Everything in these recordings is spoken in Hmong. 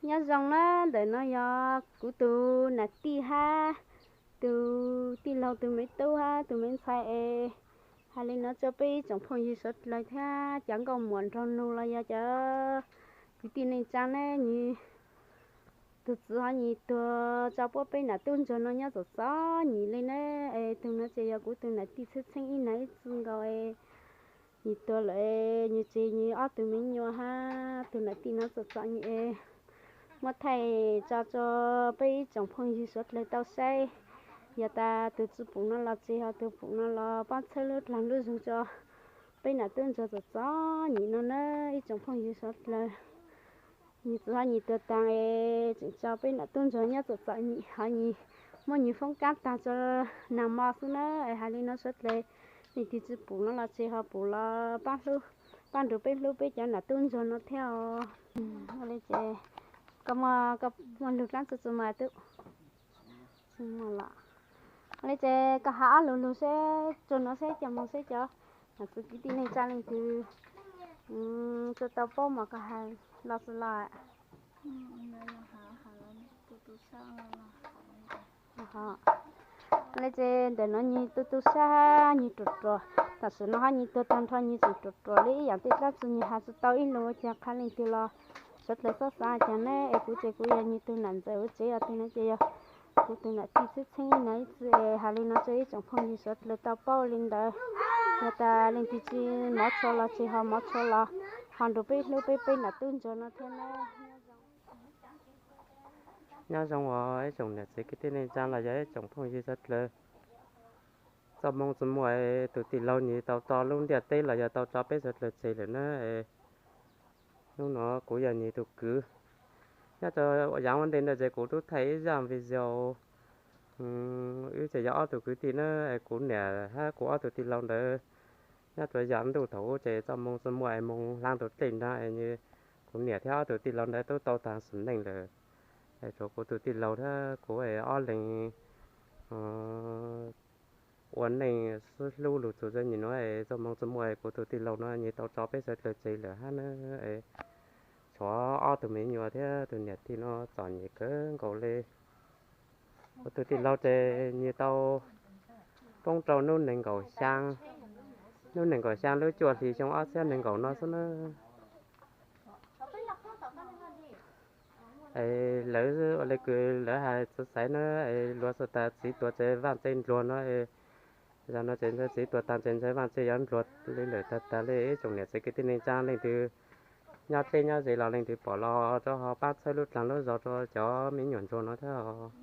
Nyob zoo na, ntawm no yog kuv tus nam tij hab tus tij laug tus me tub hab tus me ntxhais es hais li no rua peb ib tsoom phooj ywg suav dlawg thiab cov nkauj muam nraug nug los yog cov kwv tij neej tsaa ne, nws tus txiv ho nyis tuag tso puab peb nam tub ntsuag no nyob txom txom nyem le na. Es tug no ces yog kuv tus nam tij txheeb txheeb ib nag ib txwv nkaus es nyis tuag lawm, nws tsev nws ob tug me nyuam hab tus nam tij no txom txom nyem es muab thaij tso rua peb ib tsoom phooj ywg suav dlawg tau saib. Yog tas tus tsi pum no los tsev, ho tus pum no los pab txhawb lub dlaag lub zug rua peb nam tub ntsuag txom txom nyem no na ib tsoom phooj ywg suav dlawg. Nws txiv ho nyis tuag taag es tseem tso peb nam tub ntsuag nyob txom txom nyem, ho nws muab nws foob kaab taag rua naag mo xwb na. Es hais li no suav dlawg, leej twg tsi pum no los tsev, ho pum los pab hlub, pab nrug peb hlub peb cov nam tub ntsuag no thiab os. Ua li ces koj muaj, koj muaj lug dlaab tsi tsi mas tub? Ua li ces koj has ob lug lug seb, tsuag no seb cov moog seb cov nam txiv kwv tij neej tsaa leej twg tsi tau paub mas koj has los xwb los. Ua li ces ntawm no nws tu tu sab nws ruam ruam, tam sim no ho nws tuag taag nrho nws tseem ruam ruam li ib yaam tej dlaab tsi nws has tsi tau ib lug ua caag qha leej twg los suav dlawg txhob xaav caag ne. Es kuv ces kuv yog nws tug nam ntxawm ua tsev os, tug no ces yog kuv tug nam tij txheeb txheeb ib nag ib txwv es has li no rua ib tsoom phooj ywg suav dlawg tau paub li ntawd. Yog tas leej twg tsi mov tshua los tsev, ho mov tshua los ho nrug peb hlub peb peb nam tub ntsuag no thiab na. Nyob zoo os ib tsoom niam txiv kwv tij neej tsaa los yog ib tsoom phooj ywg suav dlawg. Txoj moo txuj muaj es tus tij laug nws tau tso lub ntiaj teb los yog tau tso peb suav dlawg tseg lawm na. Hnub no kuv yog nws tus kwv. Nyob rua yav ua ntej ntawd ces kuv tub thaij ib zaj video, wb ces yog ob tug kwv tij na, es kuv niam hab kuv ob tug tij laug ntawd nyob rua yav ntuj thaum ub ces txoj moo txuj muaj es moog hlaav tus dlej nraag es kuv niam thiab ob tug tij laug ntawd tub tau taag sim neej lawm. Es tshuav kuv tus tij laug thiab kuv es ob leeg ua neej sib hlub lug txug txij nyem nuav es txoj moo txuj muaj es kuv tus tij laug nuav nws tau tso peb suav dlawg tseg lawm hab na. Es tshuav ob tug me nyuam thiab tus niam tij no txom nyem kawg nkaus li. Kuv tus tij laug ces nws tau poob rau hnub nees nkaum xyaa, hnub nees nkaum xyaa lub cuaj hli xyoo ob txhiab nees nkaum no xwb na. Es lawv ua le kws lawv has txiv xaiv na, es luag xwb tas txiv tuag ces vaaj txej nplua no, zag no ces ntshai txiv tuag taag ces ntshai vaaj txej yuav nplua li lawm tag tag li. Ib tsoom niam txiv kwv tij neej tsaa leej twg nyob dleb nyob ze los leej twg pom los rov ho pab txhawb lub dlaag lub zog rua cov me nyuam ntsuag no thiab os.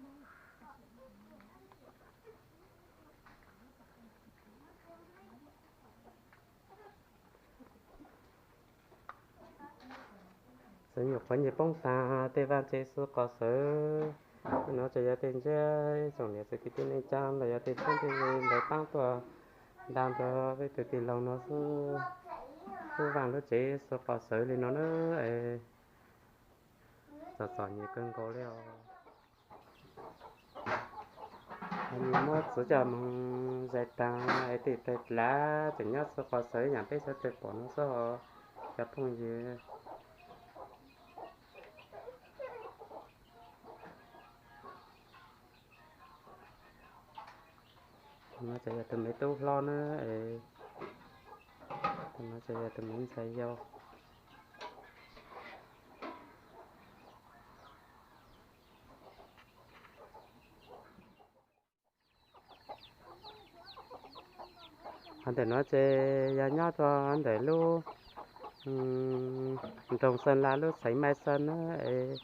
Txawm nyuam qhuav nyias poob taag tej vaaj tse xwb qhov xwb, no tsuas yog tej ntsiab ib tsoom niam txiv kwv tij neej tsaa los yog tej tub tej nyuam ntawd paab tuaj ntaag rua peb tug tij laug no xwb. Lub vaaj lub tsev xwb qhov xwb li no na, es txom txom nyem kawg nkaus li os. Nws muab txiv coj moog zais taag es tej tag dlav tseem nyob xwb qhov xwb yaam peb suav dlawg pom no xwb os cov phooj ywg. Tus no ces yog tus me tub hlob na, es tus no ces yog tus me ntxhais yau. Hov ntawm no ces yog nyob rua ntawm lub nroog Xeeb Las lub xeev Maiv Xeeb na, es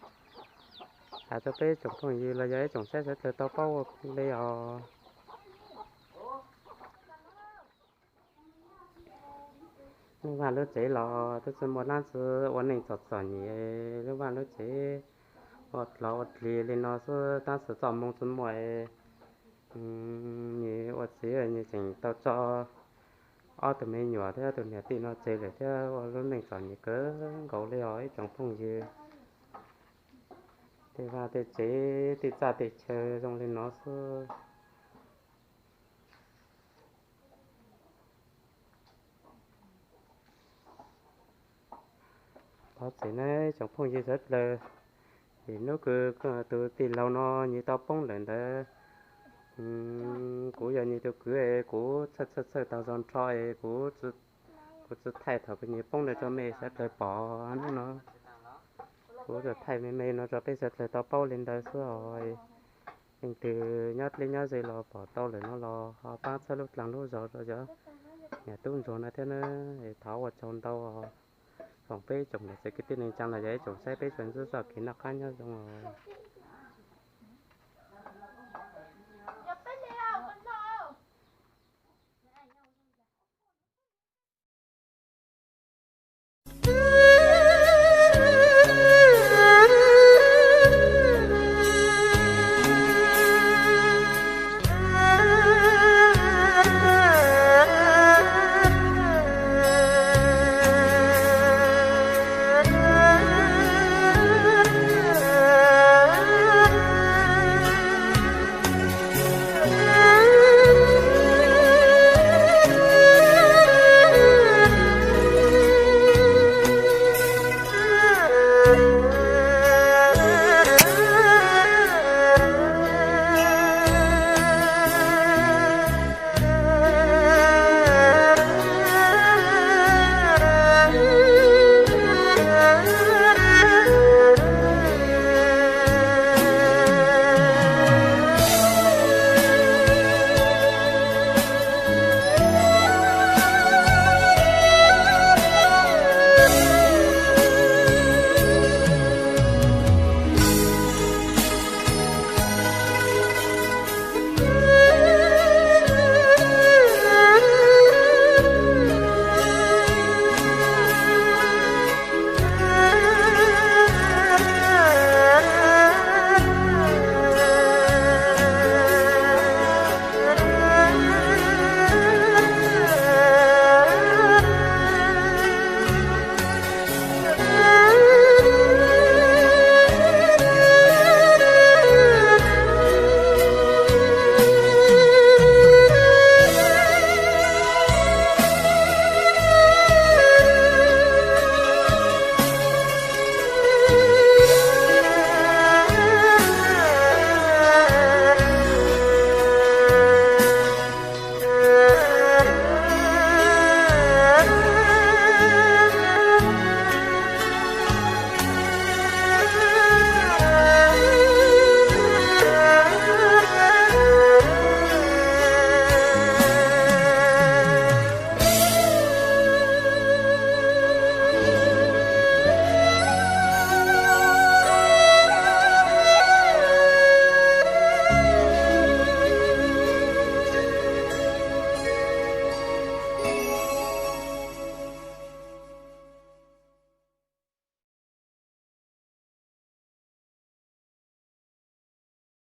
has rua peb ib tsoom phooj ywg los yog ib tsoom saib sawv dlawg tau paub ua le os. Lub vaaj lub tsev los twb tsi muaj dlaab tsi ua neej txom txom nyem, lub vaaj lub tsev ua dlov ua dlig li no xwb, tab sis txoj moo tsi muaj. Nws ua txiv nws tseem tau tso ob tug me nyuam thiab tus niam tij no tseg lawm thiab ua lub neej txom nyem kawg nkaus li os ib tsoom phooj ywg. Tej vaaj tej tsev tej txaj tej chaw zoo li no xwb. Thov txim nawb tsoom phooj ywg sawv dlawg, Ces hnub kws tus tij laug no nws tau poob lawm ntawd, kuv yog nws tus kwv es kuv txhawj txhawj txhawj tau zoo nrho es kuv, kuv tsi thaij thaum kws nws poob ntawd rua mej sawv dlawg pom no. Kuv thaij me me no rua peb sawv dlawg tau paub le ntawd xwb os. Leej twg nyob dleb nyob ze los pom tau lawm no los ho paab txhawb lub dlaag lub zog rua cov niam tub ntsuag no thiab na. Thov ua tsaug ntau. Foom peb tsoom niam txiv kwv tij neej tsaa los yog ib tsoom saib peb txhua txoj kev noj qab nyob zoo os.